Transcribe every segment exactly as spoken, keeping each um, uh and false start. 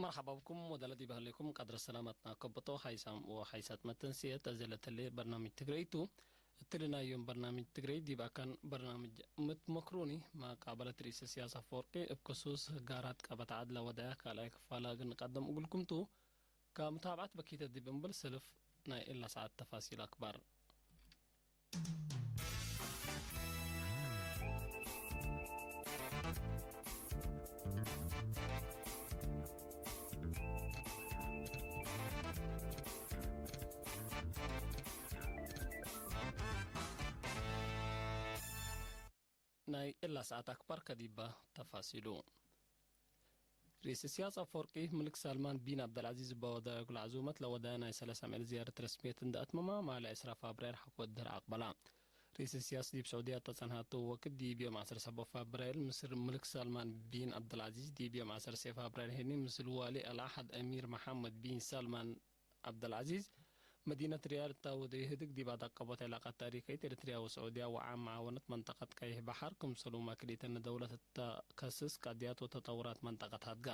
መርሐባ ብኩም ወደለ ዲብ ህሌኩም ቀድረ ሰላመትና ከብጦ። ሐይሳም ወሐይሳት መተንስየት አዜ ለተሌ በርናምጅ ትግረይ ቱ። እትሊ ናይ ዮም በርናምጅ ትግረይ ዲብ አካን በርናምጅ ምትመክሩኒ መቃበለት ርኢስ እስያስ አፈወርቂ እብ ክሱስ ጋራት ቀበት ዐድ ለወደያ ካልኣይ ክፋል እግል ንቀድም እግልኩም ቱ። ከሙታብዐት በኪተ ዲብ እምብል ሰልፍ ናይ እላ ሰዓት ተፋሲል አክባር። ናይ እላ ሰዓት አክባር ከዲባ ተፋሲሉ። ርኢስ እስያስ አፈወርቂ፣ ምልክ ሳልማን ቢን ዐብደልዐዚዝ እበ ወደዩ እግል ዐዙመት ለወደየ ናይ ሰለስ አምዕል ዝያረት ረስምየት እንደ አትመማ፣ ማሌ ዕስራ ፋብራይር ሐቆ ድህር አቅበላ። ርኢስ እስያስ ዲብ ሰዑድያ እተ ጸንሐቱ ወክድ ዲብ ዮም ዐስር ሰቦ ፋብራይር ምስል ምልክ ሳልማን ቢን ዐብደልዐዚዝ፣ ዲብ ዮም ዐስር ሴ ፋብራይር ህኒ ምስል ዋሊ አልዐሀድ አሚር መሐመድ ቢን ሳልማን ዐብደልዐዚዝ፣ መዲነት ሪያድ እተ ወደዩ ህድግ ዲብ አዳቀቦት ዕላቀት ታሪከይት ኤሪትሪያ ወሰዑድያ ወዓም መዓወነት መንጠቀት ቀይሕ በሐር፣ ክምሰሉመ ክልኢተነ ደውለት እተ ከስስ ቀድያት ወተጠውራት መንጠቀት ሀድጋ።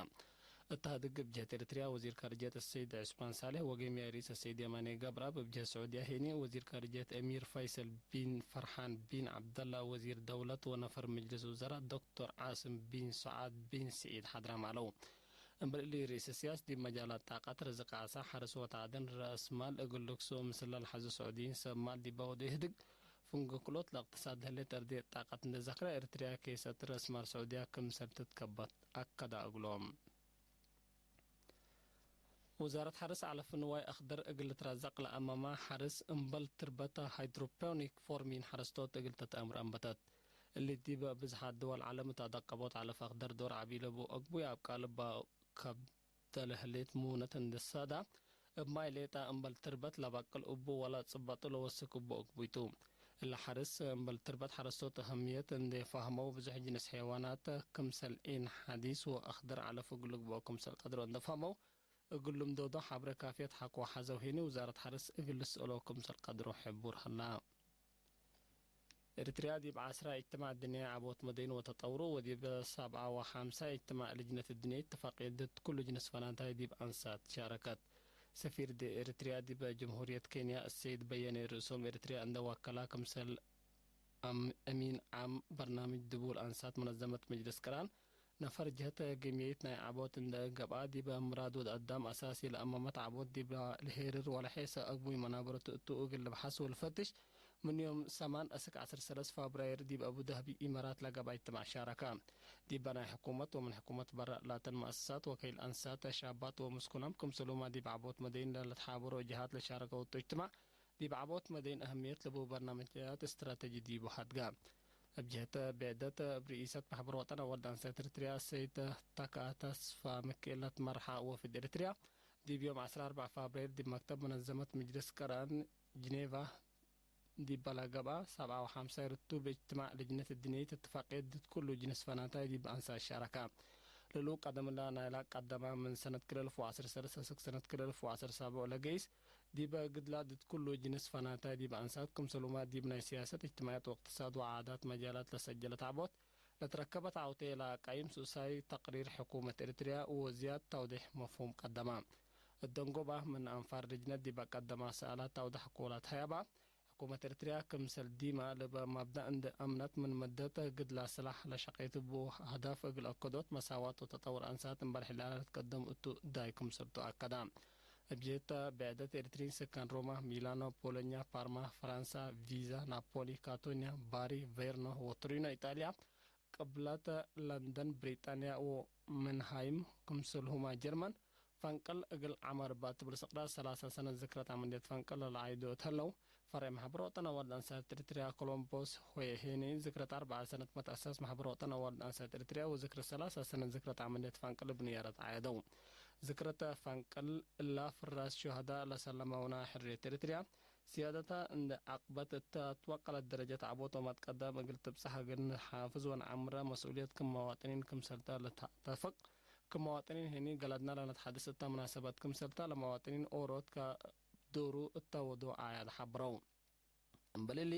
እተ ህድግ እብ ጀህት ኤሪትሪያ ወዚር ካርጅየት አሰይድ ዑስማን ሳልሕ ወጌምያይ ርኢስ አሰይድ የማኔ ገብረአብ፣ እብ ጀህት ሰዑድያ ሄኒ ወዚር ካርጅየት አሚር ፈይሰል ቢን ፈርሓን ቢን ዐብደላ፣ ወዚር ደውለት ወነፈር ምጅልስ ውዘራእ ዶክቶር ዓስም ቢን ሱዓድ ቢን ስዒድ ሐድራም ዐለው። እምበል እሊ፣ ርኢስ እስያስ ዲብ መጃላት ጣቀት፣ ርዝቅ ዓሳ፣ ሐርስ ወተዕድን፣ ረአስ ማል እግል ልግስኡ ምስል ለልሐዙ ስዑድይን ሰብ ማል ዲበ ወደዩ ህድግ፣ ፍንግክሎት ለእቅትሳድ ህሌት፣ እርድየት ጣቀት እንዴ ዘክረ፣ ኤሪትሪያ ኬሰት ረአስ ማል ስዑድያ ክምሰል ትትከበት አከደ እግሎም። ውዛረት ሐርስ ዐለፍ ንዋይ አክደር እግል ልትራዘቅ ለአመማ ሐርስ እምበል ትርበተ ሃይድሮፖኒክ ፎርሚን ሐረስቶት እግል ተትአምር አንበተት። እሊ ዲብ ብዝሓት ድወል ዐለም እት አዳቀቦት ዐለፍ አክደር ዶር ዐቢ ለቡ አግቡይ አብቃል እበ ከብደ ለህሌት ሙነት እንዴ ሰዳ፣ እብ ማይ ሌጠ እምበል ትርበት ለበቅል እቡ ወለ ጽበጡ ለወስክ እቡ አግቡይ ቱ። እለ ሐርስ እምበል ትርበት ሐረስቶት አህምየት እንዴ ፈህመው፣ ብዙሕ ጅንስ ሐይዋናት ክምሰል ዒን ሐዲስ ወአክደር ዐለፍ እግል ልግብኦ ክምሰል ቀድሮ እንዴ ፈህመው፣ እግሉም ዶዶ ሐብሬ ካፍየት ሐቆ ሐዘው ሄኒ፣ ውዛረት ሐርስ እግል ልስአሎ ክምሰል ቀድሮ ሕቡር ሀላ። ኤሪትሪያ ዲብ ዐስራ እጅትማዕ ድንያይ ዐቦት መደይን ወተጠውሩ ወዲብ ሰብዓ ወሐምሳ እጅትማዕ ልጅነት ድንያይ እትፋቅየት ድድ ኩሉ ጅንስ ፈናታይ ዲብ አንሳት ሻረከት። ሰፊር ዲ ኤሪትሪያ ዲብ ጅምሁርየት ኬንያ እሰይድ በየኔ ርእሶም ኤሪትሪያ እንደ ወከላ ክምሰል አም-፣ አሚን ዓም በርናምጅ ድቡል አንሳት መነዘመት መጅልስ ቅራን፣ ነፈር ጀህተ ገምየይት ናይ ዐቦት እንደ ገብአ፣ ዲበ ምራድ ወድ አዳም አሳሲ ለአመመት ዐቦት ዲብ ለሄርር ወለሔሰ አግቡይ መናበረቱ እቱ እግል ልብሐስ ወልፈትሽ፣ ምን ዮም ሰማን እስክ ዐስር ሰለስ ፋብራይር ዲብ አቡ ደህቢ ኢመራት ለገብአ እጅትማዕ ሻረከ። ዲበ ናይ ሕኩመት ወምን ሕኩመት በረ ላተን መአሰሳት ወከይል አንሳተ ሻባት ወምስኩናም ክምሰሉመ ዲብ ዐቦት መደይን ለልትሓበሮ ጀሃት ለሻረከ ወእቱ እጅትማዕ፣ ዲብ ዐቦት መደይን አህምየት ለቡ በርናምጃት እስትራተጂ ዲቡ ሀድጋ። እብ ጀህተ ብዕደት እብ ርኢሰት መሕበር ወጠን አወልድ አንሳት ኤሪትሪያ ሰይድ ተካ ተስፋ ምክኤል ለትመርሐ ወፍድ ኤሪትሪያ፣ ዲብ ዮም ዐስራ አርበዕ ፋብሬር ዲብ መክተብ መነዘመት ምጅልስ ቅራን ጅኔቫ ዲበ ለገብአ፣ ሰብዓ ወሐምሳይ ርቱብ እጅትማዕ ልጅነት እድንየት እትፋቅየት ድድ ኩሉ ጅንስ ፈናታይ ዲብ አንሳት ሻረከ። ለሉ ቀደምላ ናይላ ቀደመ ምን ሰነት ክልኤ አልፍ ወዐስር ሰለስ እስክ ሰነት ክልኤ አልፍ ወዐስር ሳብዕ ለገይስ፣ ዲበ ግድላ ድድ ኩሉ ጅንስ ፈናታይ ዲብ አንሳት ክምሰሉመ ዲብ ናይ ሲያሰት፣ እጅትማዕየት ወእቅትሳድ ወዓዳት መጃላት ለሰጀለት ዐቦት ለትረከበት ዐውቴ ለአቃይም ሱሳይ ተቅሪር ሕኩመት ኤሪትሪያ ወዝያድ ተውዴሕ መፍሁም ቀደመ። እደንጎባ ምን አንፋር ልጅነት ዲብ አቀደማ ሰአላት አውዳሕ ኮላት ሀያባ፣ ሕኩመት ኤሪትሪያ ክምሰል ዲማ ለበ መብዳእ እንዴ አምነት ምን መደት ግድላ ስላሕ ለሸቄት እቡ ሀዳፍ እግል አከዶት መሳዋት ወተጠውር አንሳት እምበል ሕላለ ልትቀደም እቱ ዳይ ክምሰልቱ አከዳ። እብ ጀህተ ብዕደት ኤሪትሪን ስካን ሮማ፣ ሚላኖ፣ ቦሎኛ፣ ፓርማ፣ ፈራንሳ፣ ቪዛ፣ ናፖሊ፣ ካቶኛ፣ ባሪ፣ ቬርኖ ወቶሪኖ ኢጣልያ፣ ቅብለት ለንደን ብሪጣንያ ወመንሃይም ክምሰልሁመ ጀርመን፣ ፈንቅል እግል ዐመር እባ ትብል ስቅዳት ሰላሳ ሰነት ዝክረት ዐመልየት ፈንቅል ለለዓይዶ እት ህለው፣ ፈርዕ መሕበር ወጠን አዋልድ አንሳት ኤሪትሪያ ኮሎምቦስ ሆየ ሄኒ፣ ዝክረት አርበዓ ሰነት መትአሳስ መሕበር ወጠን አዋልድ አንሳት ኤሪትሪያ ወዝክረት ሰላሳ ሰነት ዝክረት ዐመልየት ፈንቅል እብ ንያረት ዓየደው። ዝክረት ፈንቅል እላ ፍራስ ሹሀዳ ለሰለመውና ሕርየት ኤሪትሪያ፣ ሲያደታ እንደ አቅበት እተ አትወቀለት ደረጀት ዐቦት ወመትቀደም እግል ትብጸሕ እግል ንሓፍዝ ወነዐምረ መስኡልየት ክም መዋጥኒን ክምሰልተ ለተአተፍቅ። ክም መዋጥኒን ህኒ ገለድና ለነትሐድስ እተ መናሰበት ክምሰልተ ለመዋጥኒን ኦሮት ከዶሩ እተ ወዶ አያድ ሐብረው። እምበል እሊ፣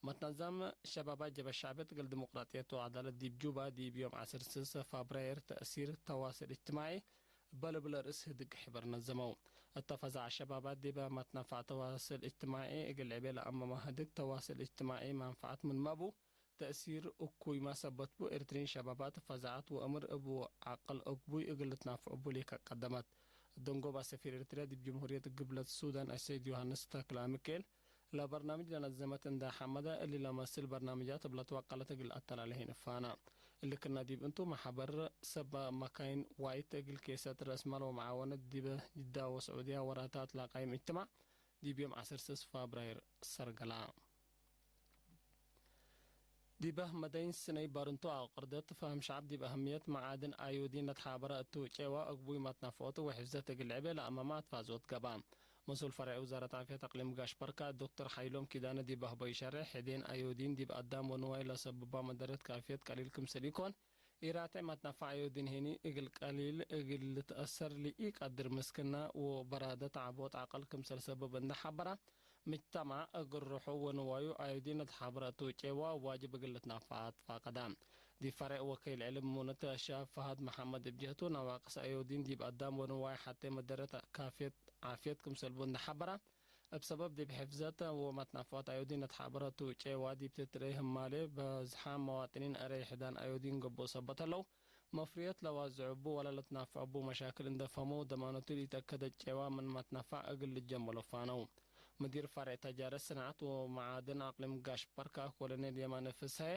መትነዛም ሸባባት ጀብሀት ሸዕብየት እግል ዲሞቅራጥየት ወዐዳለት ዲብ ጁባ ዲብ ዮም ዐስር ስስ ፋብራይር ተእሲር ተዋስል እጅትማዒ እበ ልብል ርእስ ህድግ ሕበር ነዘመው። እተ ፈዛዕ ሸባባት ዲበ መትነፋዕ ተዋስል እጅትማዒ እግል ዕቤ ለአመመ ህድግ ተዋስል እጅትማዒ መንፈዐት ምንመ ቡ፣ ተእሲር እኩይመ ሰበት ቡ፣ ኤርትርይን ሸባባት ፈዛዐት ወእምር እብ ዐቅል እግቡይ እግል ልትናፍዑ ቡ ሌከ ቀደመት። ደንጎባ ሰፊር ኤርትርያ ዲብ ጅምሁርየት ግብለት ሱዳን አሰይድ ዮሐንስ ተክለሚካኤል፣ ለበርናምጅ ለነዘመት እንደ ሐመደ፣ እሊ ለመስል በርናምጃት እብ ለትወቀለት እግል አተላልሄ ንፋና። እሊ ክና ዲብ እንቱ፣ መሐበር ሰብ መካይን ዋይት እግል ኬሰት ረእስማል ወመዓወነት ዲበ ጅዳ ወስዑድያ ወራታት ለቃይም እጅትማዕ፣ ዲብ ዮም ዐሰርተ ስስ ፋብራይር ሰርገላ። ዲበ መደይን ስነይ ባርንቱ አቅርደት ፈህም ሸዐብ ዲብ አህምየት መዓድን አዮዲን ለትሓበረ እቱ ጨዋ እግቡይ መትነፍዖት ወሕፍዘት እግል ልዕቤ ለአመመ አትፋዞት ገብአ። መስኡል ፈሬዕ ውዛረት ዓፍየት አቅሊም ጋሽ በርካ ዶክተር ሐይሎም ኪዳነ ዲብ አህበዩ ሸሬሕ፣ ሕዴን አዮዲን ዲብ አዳም ወንዋይ ለሰብባ መደረት ካፍየት ቀሊል ክምሰል ኢኮን፣ ኢራቴ መትነፋዕ አዮዲን ሄኒ እግል ቀሊል እግል ልትአሰር ለኢቀድር ምስክና ወበራደት ዐቦት ዐቅል ክምሰል ሰብብ እንደ ሐበረ፣ ምጅተማዕ እግል ሩሑ ወንዋዩ አዮዲን ለትሓበረ እቱ ጨዋ ዋጅብ እግል ልትነፈዕ አትፋቀደ። ዲብ ፈሬዕ ወከይል ዕልም ሙነት አሻብ ፈሃድ መሐመድ እብ ጀህቱ፣ ነዋቅስ አዮዲን ዲብ አዳም ወንዋይ ሐቴ መደረት ካፍየት ዓፍየት ክምሰል ቡ እንደ ሐበረ፣ እብ ሰበብ ዲብ ሕፍዘት ወመትነፍዖት አዮዲን ለትሓበረ እቱ ጨዋ ዲብ ትትርኤ ህማሌ በዝሓም መዋጥኒን አረይ ሕዳን አዮዲን ገብኦ ሰበት ህለው፣ መፍርየት ለዋዝዕ እቡ ወለ ለትናፈዕ እቡ መሻክል እንደ ፈመው ደማነቱ ለኢተአከደ ጨዋ ምን መትነፋዕ እግል ልጀመሎ ፋነው። ምዲር ፈሬዕ ተጃረት ስናዐት ወመዓድን አቅሊም ጋሽ በርካ ኮሎኔል የማነ ፍስሐ፣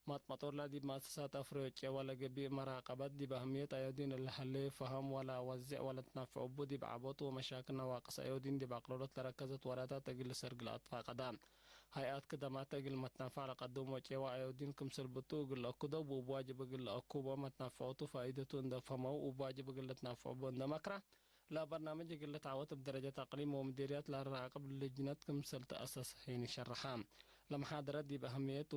መጥመጦርላ ዲብ መአሰሳት አፍረዮ ጨዋ ለገብእ መራቀበት ዲብ አህምየት አዮዲን ለለሀሌ ፈሀም ወለአወዜዕ ወለትናፈዕ እቡ ዲብ ዐቦት ወመሻክል ነዋቅስ አዮዲን ዲብ አቅለሎት ለረከዘት ወራታት እግል ልሰርግ ለአትፋቀደ። ሀይአት ክደማት እግል መትነፋዕ ለቀድሞ ጨዋ አዮዲን ክምሰል ብቱ እግል ለአኩዶ፣ ወእብ ዋጅብ እግል ለአኩቦ መትነፍዖቱ ፋኢደቱ እንደ ፈመው፣ እብ ዋጅብ እግል ልትነፍዕ እቡ እንደ መክረ፣ ለበርናምጅ እግል ልትዐወት እብ ደረጀት አቅሊም ወምዴርያት ለአራቅብ ልጅነት ክምሰል ተአሰስ ሄኒ ሸርሐ። ለመሓደረት ዲብ አህምየት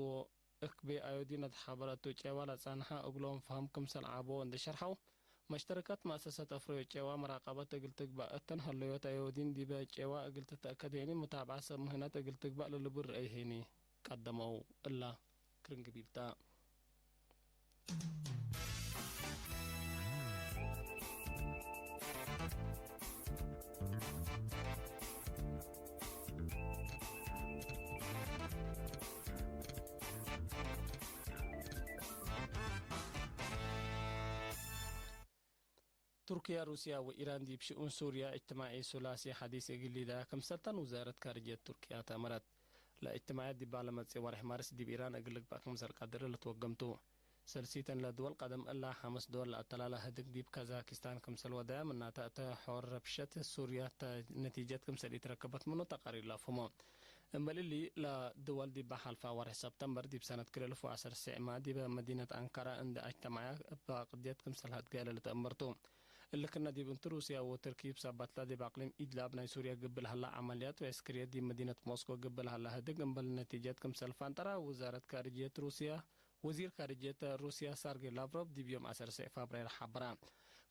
ወእክቤ አዮዲን ለትሓበረ እቱ ጨዋ ለጸንሐ እግሎም ፈሀም ክምሰል ዐቦ እንደ ሸርሐው፣ መሽተረከት መአሰሰት አፍረዮ ጨዋ መራቀበት እግል ትግባእ እተን ሀለዮት አዮዲን ዲበ ጨዋ እግል ትትአከድ ሄኒ ሙታብዐ ሰብ ምህነት እግል ትግባእ ለልቡል ረአይ ሄኒ ቀደመው። እላ ክርን ግቢል ተ። ቱርክየ፣ ሩስያ ወኢራን ዲብ ሽኡን ሱርያ እጅትማዒ ሱላሲ ሐዲስ እግል ሊደያ ክምሰልተን ውዛረት ካርጅየት ቱርክያ ተአመረት። ለእጅትማዕየት ዲብ ለመጽእ ወሬሕ ማርስ ዲብ ኢራን እግል ልግባእ ክምሰል ቀድር ልትወገምቱ። ሰልሲተን ለድወል ቀደም እላ ሐምስ ድወል ለአተላላ ህድግ ዲብ ካዛኪስታን ክምሰል ወደያ፣ ምናተ እተ ሖር ረብሸት ሱርያ ተ-፣ ነቲጀት ክምሰል ኢትረከበት ምኑ ተቃሪር ለአፍህሞ። እምበል እሊ፣ ለድወል ዲብ ሐልፋ ወርሕ ሰብተምበር ዲብ ሰነት ክልኤ አልፍ ወዐሰርተ ሰዕ ማ ዲበ መዲነት አንካራ እንዴ አጅተመዐ እብ ቅድየት ክምሰል ሀድገ ለልትአመር ቱ። እሊ ክነ ዲብ እንቱ ሩስያ ወቱርኪ እብ ሰበትለ ዲብ አቅሊም ኢድላብ ናይ ሱርያ ግብል ሀላ ዐመልያት ወዐስክርየት ዲብ መዲነት ሞስኮ ግብል ሀላ ህድግ እምበል ነቲጀት ክምሰል ፈንጠረ ውዛረት ካርጅየት ሩስያ። ወዚር ካርጅየት ሩስያ ሳርጌ ላቭሮቭ ዲብ ዮም ዐሰርተ ሰዕ ፋብራይር ሐበረ።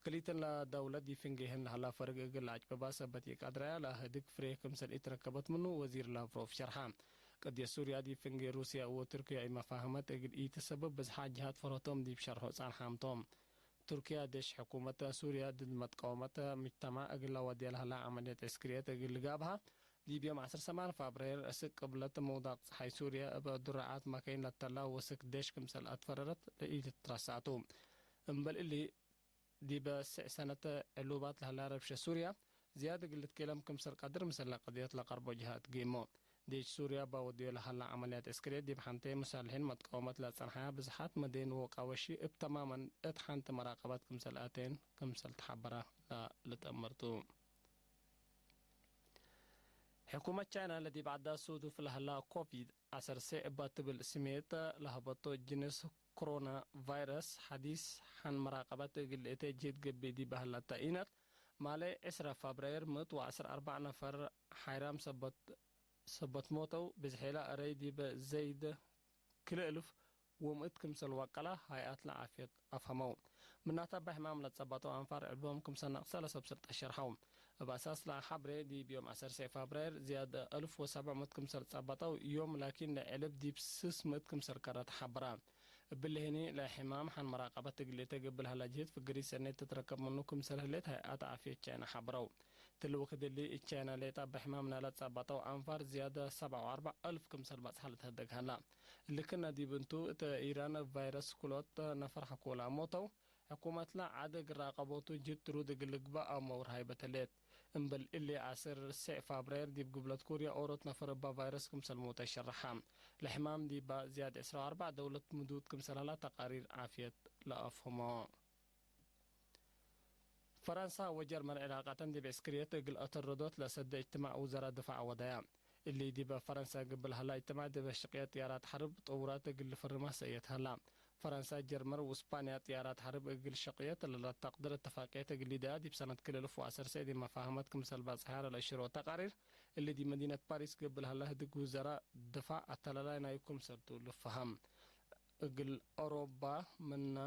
ክልኢተን ለደውለት ዲብ ፍንጌህን ለሀላ ፈርግ እግል ለአጭበባ ሰበት ኢቀድረያ ለህድግ ፍሬ ክምሰል ኢትረከበት ምኑ ወዚር ላቭሮቭ ሸርሐ። ቅድየት ሱርያ ዲብ ፍንጌ ሩስያ ወቱርክያ ኢመፋህመት እግል ኢትሰብብ ብዝሓት ጀሃት ፈርሆቶም ዲብ ሸርሖ ጸንሓም ቶም። ቱርክያ ዴሽ ሕኩመት ሱርያ ድድ መትቃወመት ምጅተማዕ እግል ለወድየ ለሀላ ዐመልየት ዕስክርየት እግል ልጋብሃ፣ ዲብ ዮም ዐስር ሰማን ፋብሬር እስክ ቅብለት ምውዳቅ ጸሓይ ሱርያ እብ ድሩዓት መከይን ለተላ ወስክ ዴሽ ክምሰል አትፈረረት ለኢትትረሳቱ። እምበል እሊ፣ ዲበ ስዕ ሰነት ዕሉባት ለሀላ ረብሸ ሱርያ ዝያድ እግል ልትኬለም ክምሰል ቀድር፣ ምስለ ቅድየት ለቀርቦ ጀሃት ጌሞ። ዴሽ ሱርያ እበ ወድዮ ለሀላ ዐመልያት ዕስክርየት ዲብ ሐንቴ ሙሳልሒን መትቃወመት ለጸንሐያ ብዝሓት መዴን ወቃወሺ እብ ተማመን እት ሐንቲ መራቀበት ክምሰል አቴን ክምሰል ተሐበረ ለልትአመር ቱ። ሕኩመት ቻይና ለዲብ ዐዳት ሱዱፍ ለሀላ ኮቪድ ዐሰርተ እባ ትብል ስሜት ለሀበቶ ጅንስ ኮሮና ቫይረስ ሐዲስ ሐን መራቀበት እግል እቴ ጅህድ ገብእ ዲብ በህለት ተኢነት፣ ማሌ ዕስረ ፋብራይር ምእት ወዐስር አርበዕ ነፈር ሓይራም ሰበት፣ ሰበት ሞተው፣ ብዝሔለ አረይ ዲበ ዘይድ ክልኤ እልፍ ወምእት ክምሰል ወቀላ ሀይአት ለዓፍየት አፍሀመው። ምናተ እበ ሕማም ለትጸበጠው አንፋር ዕልቦም ክምሰል ነቅሰ ለሰብ ስልጠት ሸርሐው። እብ አሳስ ለሐብሬ፣ ዲብ ዮም ዐሰርተ ፋብራይር ዝያድ አልፍ ወሰብዕ ምእት ክምሰል ጸበጠው ዮም ላኪን ለዕልብ ዲብ ስስ ምእት ክምሰል ከረ ተሐበረ። እብሊ ህኒ ለሕማም ሐን መራቀበት እግል ተ ገብእ ለሀላ ጅህት ፍግሪት ሰኔት ትትረከብ ምኑ ክምሰል ህሌት ሀይአት ዓፍየት ቻይና ሐብረው። ትልውክ እሊ እቻይና ሌጣ በሕማም ናለ ጸበጠው አንፋር ዝያደ ሰብዓ ወአርበዕ አልፍ ክምሰል በጽሐ ልትሀደግ ሀላ። እሊ ክነ ዲብ እንቱ እት ኢራን ቫይረስ ክሎት ነፈር ሐኮላ ሞተው። ሕኩመትለ ዐድ እግል ራቀቦቱ ጅድ ትሩድ እግል ልግበእ አመውር ሃይበት ህሌት። እምበል እሊ፣ ዐስር ርሴዕ ፋብሬር ዲብ ግብለት ኩርያ ኦሮት ነፈር እባ ቫይረስ ክምሰል ሞተ ሸርሐ። ለሕማም ዲባ ዝያድ ዕስራ ወአርበዕ ደውለት ምዱድ ክምሰል ሀላ ተቃሪር ዓፍየት ለአፍህሞ። ፈረንሳ ወጀርመን ዕላቀተን ዲብ ዕስክርየት እግል አተረዶት ለሰደ እጅትማዕ ውዘራ ድፋዕ ወደያ። እሊ ዲበ ፈረንሳ እግል ሀላ እጅትማዕ ዲበ ሽቅየት ጥያራት ሐርብ ጥውራት እግል ልፍርማ ሰእየት ሀላ። ፈረንሳ፣ ጀርመን ወስፓንያ ጥያራት ሐርብ እግል ሸቅየት ለለተቅድር እትፋቅየት እግል ሊደያ ዲብ ሰነት ክልኤ እልፍ ወዐሰርተ ዲብ መፋህመት ክምሰል ባጽሐያ ለለአሽሮ ተቃሪር፣ እሊ ዲብ መዲነት ፓሪስ ገብእ ለሀላ ህድግ ውዘራ ድፋዕ አተላላይ ናዩ ክምሰል ቱ ልፈሀም። እግል አውሮባ ምነ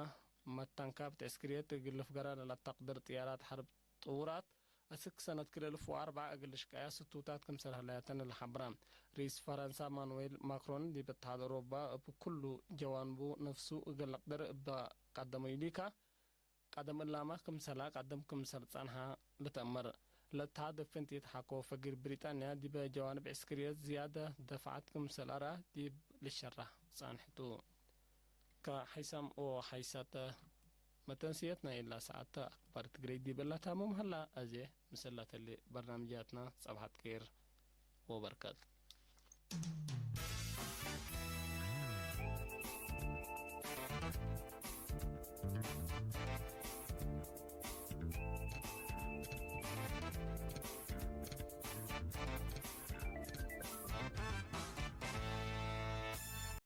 መታንካብት ዕስክርየት እግል ልፍገራ ለለተቅድር ጥያራት ሐርብ ጥውራት፣ አስክ ሰነት ክልኤ እልፍ ወአርበዕ እግል ልሽቀያ ስቱታት ክምሰል ሀለያተን ለሐብራ። ርኢስ ፈረንሳ ማኑዌል ማክሮን ዲብ እትሓድ አውሮባ እብ ኩሉ ጀዋንቡ ነፍሱ እግል ልቅድር እበ ቀደመዩ ሊካ፣ ቀደም እላመ ክምሰላ ቀደም ክምሰል ጸንሐ ልትአመር። ለእትሓድ እብ ፍንቲት ሐቆ ፈጊር ብሪጣንያ ዲበ ጀዋንብ ዕስክርየት ዝያደ ደፍዓት ክምሰል አርአ ዲብ ልሸረሕ ጸንሕቱ። ከሐይሳም ወሐይሳተ መተንስየትና ኢላ ሰዓት አክባር ትግረይ ዲብ እላ ታምም ሀላ። አዜ ምስላተሌ በርናምጃትና ጸብሐት ኬር ወበርከት።